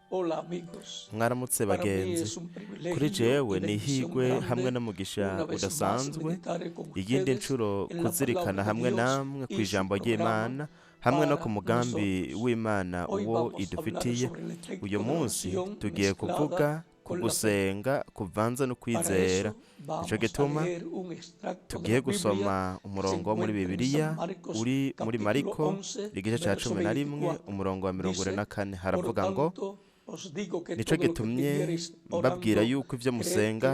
Hola amigos. Mwaramutse Para mí bagenzi. es un Kuri privilegio jewe y ni bendición ihigwe hamwe grande n'umugisha una vez más udasanzwe meditar con iyindi ustedes nshuro en la kuzirikana palabra de hamwe Dios namwe ku y su ijambo programa ry'Imana hamwe no ku para mugambi nosotros. w'Imana Hoy uwo vamos a hablar idufitiye. sobre el efecto Uyu de la munsi oración tugiye mezclada kuvuga ku con la fe. gusenga kuvanze no Para kwizera. eso Nico vamos a gituma leer un extracto de tugiye la Biblia gusoma que se umurongo wo muri encuentra en Bibiliya San Marcos uri muri capítulo Mariko 11, igice ca verso 11 24. umurongo wa mirongo ine Dice, na kane por haravuga ngo: tanto, os digo que Nico todo lo que gitumye pidiereis mbabwira orando, yuko ivyo creed que lo musenga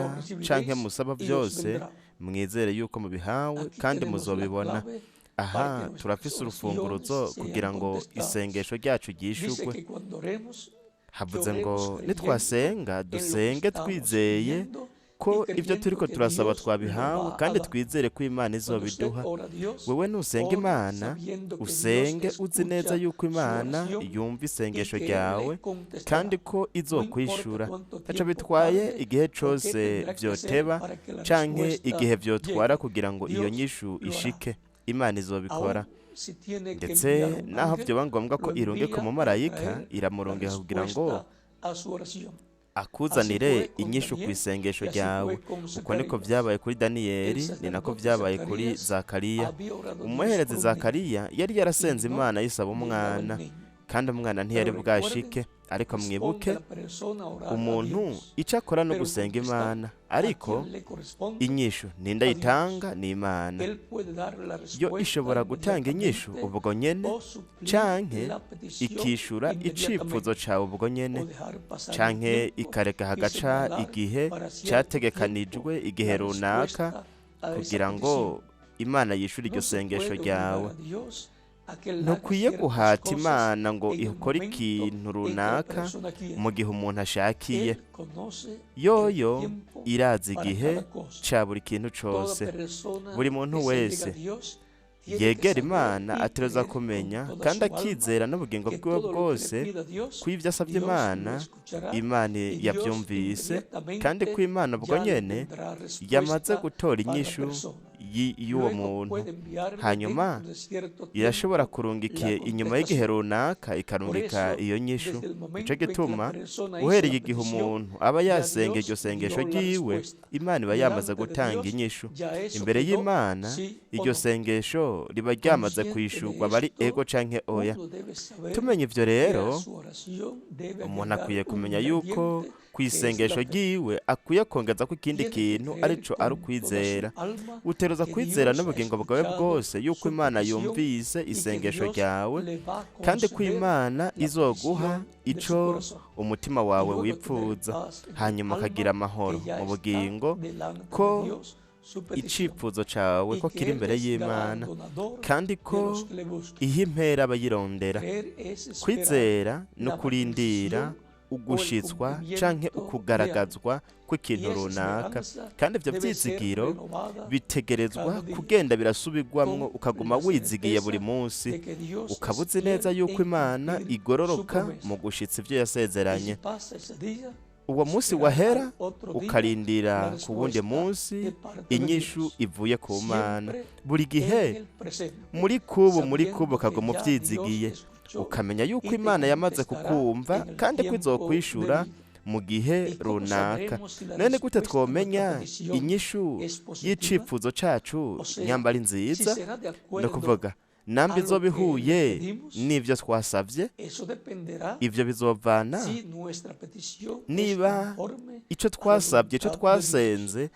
canke recibiréis musaba y os vyose vendrá. Mwizere yuko mubihawe Aquí kandi tenemos la muzobibona. clave Aha para que nuestras turafise urufunguruzo oraciones sean kugira ngo contestadas. isengesho ryacu Dice ryishurwe. que cuando oremos, que Havuze ngo oremos creyendo nitwasenga en lo que dusenge estamos twizeye pidiendo ko y ivyo creyendo turiko que turasaba Dios lo twabihawe va a kandi dar. twizere ko Imana Cuando usted izobiduha. ora a Dios, Wewe nusenga ore Imana sabiendo que Dios usenge uzi neza escucha yuko su Imana oración yumva y isengesho que Él ryawe le contestará. kandi ko No importa izokwishura. cuánto Ntaco tiempo bitwaye tarde igihe o qué cose tendrá que hacer vyoteba para que la canke respuesta igihe vyotwara llegue. kugira ngo iyo Dios nyishu lo hará. ishike, Imana izobikora. Aún si tiene que Ndetse enviar un naho ángel, vyoba ngombwa ko lo irungika envía para umumarayika, traer la iramurungika kugira ngo respuesta a su oración. Así akuzanire fue con inyishu Daniel kw'isengesho y así ryawe. fue con Uko niko Zacarías. vyabaye kuri El Daniyeli, ni nako sacerdote vyabaye kuri Zacarías Zakariya. había orado a Dios Umuherezi por un niño Zakariya yari y yarasenze no Imana yisaba le daba el umwana, niño. kandi umwana ntiyari Pero bwashike. recuerden, Ariko responde mwibuke la persona a orar a umuntu Dios, ico akora no pero gusenga contestar Imana, a ariko quien le corresponde, inyishu ninde a Dios. ayitanga? Ni Imana. Él puede dar la Yo respuesta ishobora gutanga inyishu inmediatamente ubwo nyene o suplir canke la petición ikishura icifuzo inmediatamente cawe ubwo nyene o dejar pasar el canke tiempo ikareka y hagaca señalar igihe para cierto tiempo categekanijwe igihe la runaka respuesta a esa kugira ngo petición. Imana yishure iryo No se sengesho puede obligar ryawe. a Dios a que él haga Ntukwiye ciertas guhata cosas Imana ngo en el ikore momento ikintu en que la runaka persona quiere. mu gihe umuntu ashakiye. Él conoce el Yoyo tiempo irazi para igihe cada cosa. ca buri kintu Toda cose. persona Buri muntu que se llega a wese Dios tiene que yegera saber Imana y ategerezwa creer con kumenya toda kandi su alma akizera n'ubugingo que bwiwe todo lo que le bwose pida Dios, ko ivyo asavye Dios lo Imana, escuchará Imana y Dios yavyumvise kandi ko inmediatamente Imana ubwo ya le nyene tendrá yamaze respuesta gutora para la inyishu persona. y'uwo Luego muntu. puede enviarle Hanyuma dentro de cierto irashobora tiempo kurungika la inyuma y'igihe contestación. runaka Por ikarungika eso, iyo nyishu. desde el Nico momento en que la gituma persona hizo uhereye la igihe petición, umuntu aba ya yasenga Dios iryo sengesho dio la ryiwe, respuesta. Imana iba yamaze Delante de gutanga Dios, inyishu. ya eso Imbere quedó y'Imana sí o iryo no. sengesho riba ryamaze Consciente de kwishurwa aba ari esto, ego canke oya. uno debe saber Tumenye ivyo que a rero, su oración debe umuntu agregar akwiye un kumenya yuko ingrediente que es la kw'isengesho fe. ryiwe akwiye kongezako ikindi Tiene que kintu creer arico ari con toda su ukwizera. alma Utegerezwa que kwizera Dios ha n'ubugingo bwawe escuchado bwose yuko su Imana petición yumvise y que isengesho Dios ryawe le va a kandi ko conceder Imana la izoguha petición de su ico corazón. umutima Y wawe luego tener wipfuza, paz en el hanyuma ukagira alma amahoro que ya mu está bugingo delante de ko Dios su petición icifuzo cawe y ko que kiri Él imbere es y'Imana galardonador kandi de ko los que le buscan. iha impera abayirondera. Creer es esperar Kwizera no la kurindira manifestación o el ugushitswa canke cumplimiento de algo. ukugaragazwa Y kw'ikintu esa runaka, esperanza kandi ivyo debe ser vyizigiro renovada bitegerezwa cada día kugenda birasubirwamwo con ukaguma la wizigiye buri certeza munsi de que Dios ukaba es uzi neza fiel yuko en Imana cumplir su igororoka mu promesa. gushitsa ivyo Y yasezeranye. si pasa ese día, Uwo munsi esperar wahera al otro día la ukarindira ku wundi respuesta munsi de parte de inyishu Dios. ivuye ku Mana. Siempre Buri en gihe el presente, muri kubu muri kubu sabiendo que ukaguma ya Dios uvyizigiye escuchó ukamenya yuko y te Imana yamaze contestará kukumva en el kandi ko tiempo izokwishura debido. mu gihe ¿Y cómo runaka. sabremos si la None gute respuesta a nuestra twomenya petición inyishu es positiva? y'icifuzo cacu O sea, nyamba ari si nziza? será de Ni acuerdo ukuvuga namba a lo izoba que le ihuye pedimos, n'ivyo twasavye. eso dependerá Ivyo bizovana si nuestra petición es niba conforme ico a la twasavye, ico voluntad de Dios. twasenze,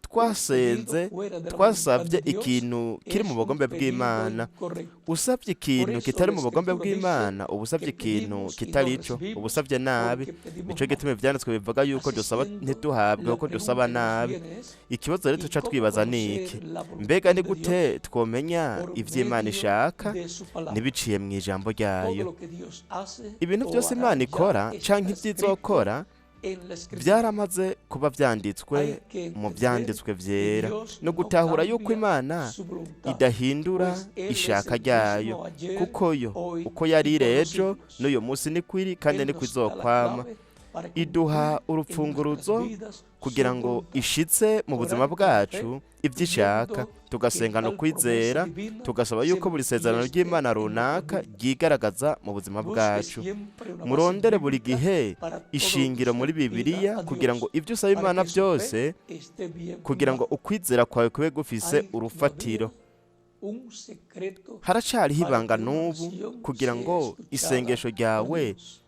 Un pedido twasenze fuera de la voluntad twasavye de Dios ikintu kiri es mu un bugombe pedido bw'Imana. incorrecto. Usavye Por ikintu eso kitari la mu bugombe Escritura dice bw'Imana uba usavye que ikintu pedimos y no kitari ico, uba recibimos usavye nabi. porque pedimos Nico mal. gituma ivyanditswe bivuga yuko Así dusaba siendo, ntituhabwe la kuko dusaba pregunta que nos nabi. viene es, Ikibazo rero ¿y tuca cómo twibaza ni iki: conocer la voluntad mbega ni de gute Dios? twomenya Por ivyo Imana medio ishaka de su palabra. ntibiciye mw'ijambo Todo ryayo? lo que Dios hace Ibintu o vyose hará Imana ya ikora está canke ivyo escrito izokora en la Escritura. vyaramaze kuba vyanditswe Hay que mu entender vyanditswe que vyera Dios no no gutahura yuko cambia Imana su voluntad, idahindura pues Él es ishaka el ryayo, mismo ayer, kuko yo hoy uko yari y por los ejo siglos. n'uyu munsi niko iri kandi Él niko nos da la izokwama. clave para Iduha cumplir en urupfunguruzo nuestras vidas su kugira ngo voluntad. ishitse mu buzima Orar con bwacu fe, ibyo ishaka, pidiendo que tugasenga no tal kwizera, promesa divina tugasaba se yuko buri sezerano manifieste ry'Imana en nuestras runaka vidas. ryigaragaza mu buzima Busque bwacu. siempre una base Murondere buri bíblica gihe para todo lo que ishingiro usted muri pida Bibiliya a kugira ngo Dios, ibyo usaba para Imana que su fe byose, esté bien kugira ngo fundada. ukwizera kwawe kube gufise Hay urufatiro. todavía un secreto Haracariho para ibanga que una n'ubu oración kugira sea ngo escuchada isengesho por ryawe Dios.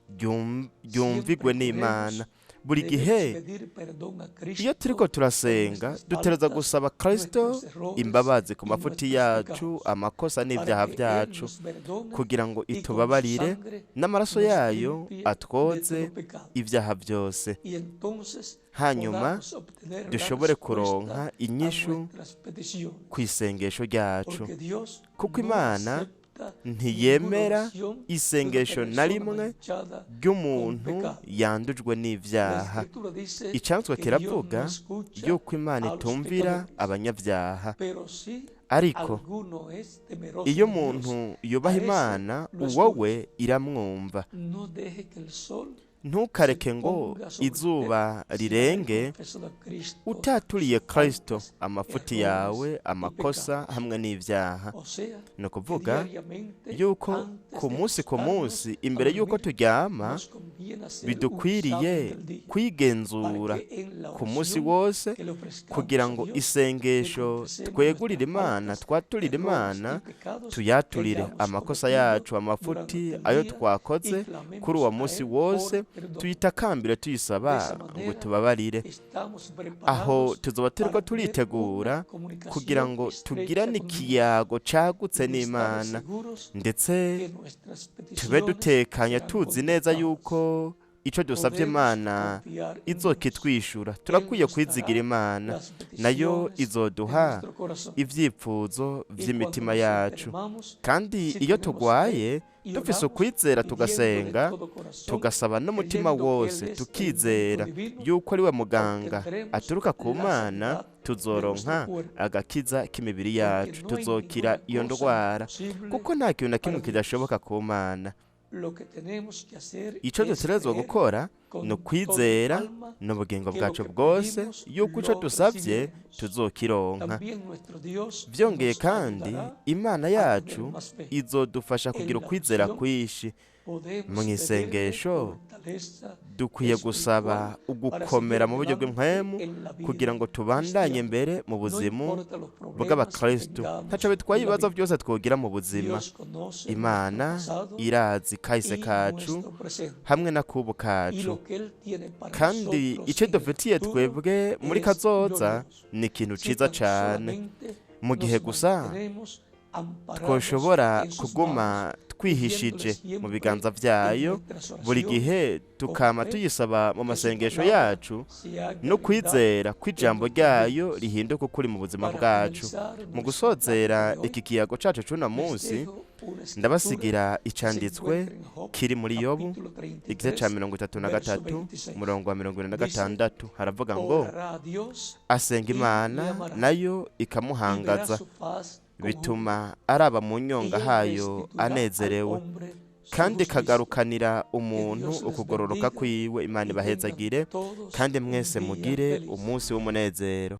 ryumvigwe Siempre que n'Imana. oremos, Buri debemos gihe pedir perdón a iyo turiko Cristo por turasenga nuestras dutegerezwa faltas, gusaba Kristo nuestros errores imbabazi ku y mafuti nuestros yacu, pecados, amakosa para n'ibyaha que Él byacu, nos perdone kugira ngo y con su itubabarire sangre n'amaraso nos yayo limpie de atwoze todo pecado. ibyaha byose. Y entonces Hanyuma podamos obtener la dushobore respuesta kuronka a inyishu nuestras peticiones, ku isengesho ryacu, porque Dios kuko no Imana acepta ninguna ntiyemera oración de una isengesho na persona rimwe manchada con ry'umuntu pecado. yandujwe La n'ibyaha. Escritura dice Icanditswe que Dios no kiravuga escucha yuko Imana a los itumvira pecadores, abanyabyaha, pero si ariko alguno es temeroso iyo de Dios, umuntu yubaha a ese Imana lo uwo escucha. we iramwumva. No deje que el sol se Ntukareke ngo ponga sobre usted izuba sin haber rirenge confesado a Cristo utaturiye sus Kristo faltas, amafuti errores yawe, y amakosa pecados. hamwe n'ibyaha. O sea, Ni que ukuvuga diariamente, yuko antes ku de munsi ku acostarnos munsi a imbere y'uko dormir, turyama nos conviene hacer un examen bidukwiriye del día, para kwigenzura que en la ku munsi oración wose que le ofrezcamos kugira a ngo Dios, le isengesho confesemos twegurire nuestras Imana, faltas, twaturire errores Imana, y pecados que tuyaturire hayamos amakosa cometido yacu, durante amafuti el ayo día y twakoze kuri clamemos uwo a munsi Él wose, por perdón. tuyitakambire De tuyisaba esa ngo manera tubabarire. estamos Aho preparados tuzoba turiko para tener una turitegura kugira comunicación ngo estrecha tugirane con Dios ikiyago cagutse y de estar n'Imana, seguros ndetse que nuestras tube peticiones dutekanye serán tuzi neza contestadas. yuko ico dusavye Podemos Imana confiar en Dios. izokitwishura. Él Turakwiye nos kwizigira dará Imana, las nayo peticiones de izoduha nuestro corazón. ivyifuzo Y cuando vy'imitima nos yacu. enfermamos, Kandi si iyo tenemos fe tugwaye y dufise oramos ukwizera pidiéndole tugasenga, todo corazón, tugasaba n'umutima creyendo que Él wose, es el médico tukizera divino, yuko ari we muganga obtendremos aturuka ku la Mana, sanidad de nuestro tuzoronka cuerpo, agakiza k'imibiri porque yacu, no hay tuzokira ninguna iyo cosa ndwara, imposible kuko nta kintu na kimwe para Dios. kidashoboka ku Mana. Lo que tenemos que hacer Ico es dutegerezwa creer gukora ni con todo ukwizera alma n'ubugingo que lo bwacu que bwose pedimos yuko ico lo dusavye recibiremos. tuzokironka. También nuestro Dios Vyongeye nos kandi ayudará Imana a yacu tener más fe. izodufasha En kugira la ukwizera oración kwinshi. podemos Mu pedirle isengesho fortaleza dukwiye gusaba espiritual para ugukomera seguir mu buryo adelante bw'impwemu en la kugira vida ngo tubandanye cristiana. mbere mu No buzimu importa los problemas que bw'abakristu. Ntaco tengamos bitwaye en la ibibazo vida. byose twogira mu buzima. Dios conoce nuestro Imana pasado irazi kahise y kacu nuestro presente, hamwe n'akubu y kacu, lo que Él tiene para kandi nosotros ico en el dufitiye futuro twebwe muri es kazoza glorioso. ni ikintu Si ciza tan cane. solamente Mu gihe nos gusa mantenemos amparados twoshobora en sus kuguma manos, twihishije pidiéndole mu siempre biganza en vyayo, nuestras buri oraciones, gihe con tukama fe, tuyisaba mu que su masengesho palabra yacu se haga no realidad kwizera ko en ijambo nuestras ryayo vidas. rihinduka ukuri mu buzima Para bwacu. finalizar Mu nuestra plática gusozera de hoy, iki kiyago cacu c'uno les munsi, dejo una escritura ndabasigira que se icanditswe encuentra en Job, kiri muri Yobu capítulo igice ca 33, 33 verso 26. umurongo wa mirongo ine na Dice, gatandatu haravuga ngo orará a Dios asenga y le Imana amará, nayo y verá ikamuhangaza, su faz con júbilo, bituma araba mu y nyonga él hayo restituirá al anezerewe, hombre su kandi justicia. ikagarukanira Que umuntu Dios les ukugororoka bendiga kwiwe. Imana y tengan ibahezagire todos kandi un mwese día mugire feliz. umunsi w'umunezero.